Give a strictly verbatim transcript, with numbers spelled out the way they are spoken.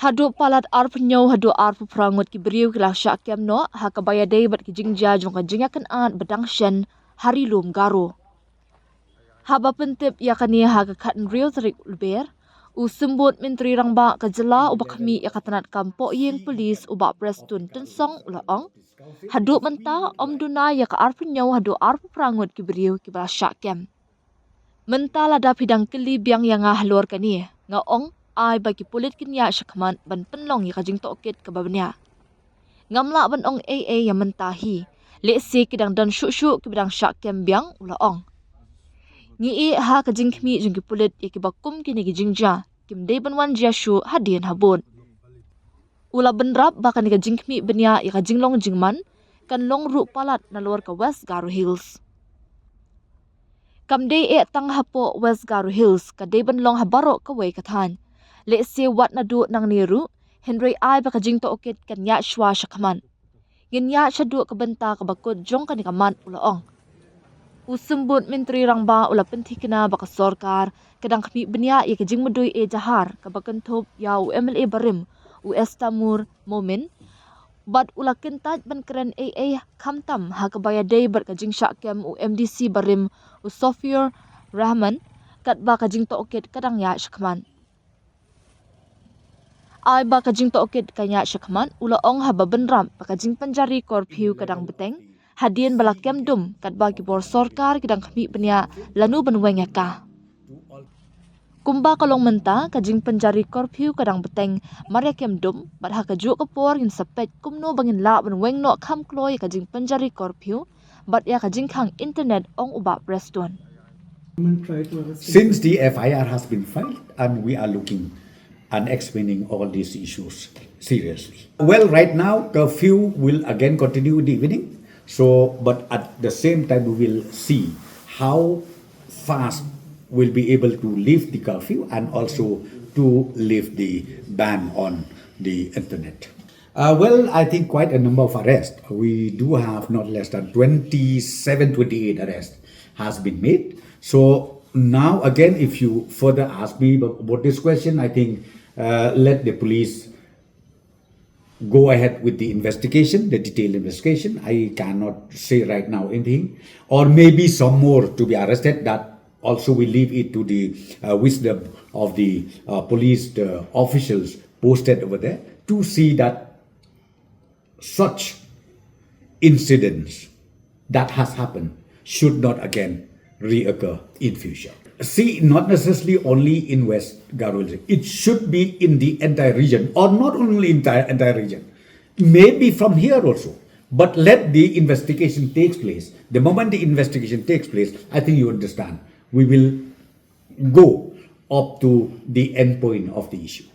Haduh palat arphew hynñiew haduh arphew phra ngut ki briew ki la shah kem noh ha kaba ïadei bad ki jingjia jong ka jingïakynad ba dang shen ha Ri Lum Garo. Haba pyntip ïa kane ha ka khathynriew tarik Lber, u Symbud Myntri Rangbah ka jylla uba khmih ïa ka tnat kam poh ïing police u Bah Prestone Tynsong u la ong, haduh mynta ym duna ïa ka arphew hynñiew haduh arphew phra ngut ki briew kiba la shah kem. Mynta lada phi dang kylli biang ïa nga halor kane, nga ong ai ba ki pulit kin ïaid shakhmat ban pynlong ïa ka jingtohkit kaba bniah. Ngam lah ban ong ei ei ïa mynta hi. Lehse ki dang don shuh shuh kiba dang shah kem biang, u la ong. Ngi ïeh ha ka jingkhmih jong ki pulit ïa kiba kum kine ki jingjia, kim dei ban wan jia shuh hadien habud. U la bynrap ba kane ka jingkhmih bniah ïa ka jinglong jingman kan long ruh palat nalor ka West Garo Hills. Kam dei eh tang hapoh West Garo Hills, ka dei ban long ha baroh kawei ka thaiñ. Lehse wat naduh nangne ruh, hynrei ai ba ka jingtohkit kan ïaid shuwa shakhmat. Ngin ïaid shaduh ka bynta kaba kut jong kane ka mat, u la ong. U Symbud Myntri Rangbah u la pynthikna ba ka sorkar ka dang khmih bniah ïa ka jingmudui eh jahar kaba kynthup ïa u M L A barim, u Estamur Momin, bad u la kyntait ban kren ei ei khamtam ha kaba ïadei bad ka jingshah kem u M D C barim, u Sofur Rahman, katba ka jingtohkit ka dang ïaid shakhmat. Ai ba ka jingtohkit kan ïaid shakhmat, u la ong haba bynrap ba ka jingpynjari curfew ka dang bteng hadien ba la kem dum katba ki bor sorkar ki dang khmih bniah lano ban weng ïa ka. Kumba ka long mynta, ka jingpynjari curfew ka dang bteng mar ïa kem dum, bad ha kajuh ka por ngin sa peit kumno ba ngin lah ban weng noh kham kloi ïa ka jingpynjari curfew bad ïa ka jingkhang internet, ong u Bah Prestone. Since the F I R has been filed and we are looking and examining all these issues seriously. Well, right now, curfew will again continue in the evening. So, but at the same time, we will see how fast we'll be able to lift the curfew and also to lift the ban on the internet. Uh, well, I think quite a number of arrests. We do have not less than twenty-seven, twenty-eight arrests has been made. So now again, if you further ask me about this question, I think uh, let the police go ahead with the investigation, the detailed investigation. I cannot say right now anything. Or maybe some more to be arrested. That also we leave it to the uh, wisdom of the uh, police, the officials posted over there to see that such incidents that has happened should not again reoccur in future. See, not necessarily only in West Garo Hills. It should be in the entire region, or not only entire entire region. Maybe from here also. But let the investigation takes place. The moment the investigation takes place, I think you understand. We will go up to the end point of the issue.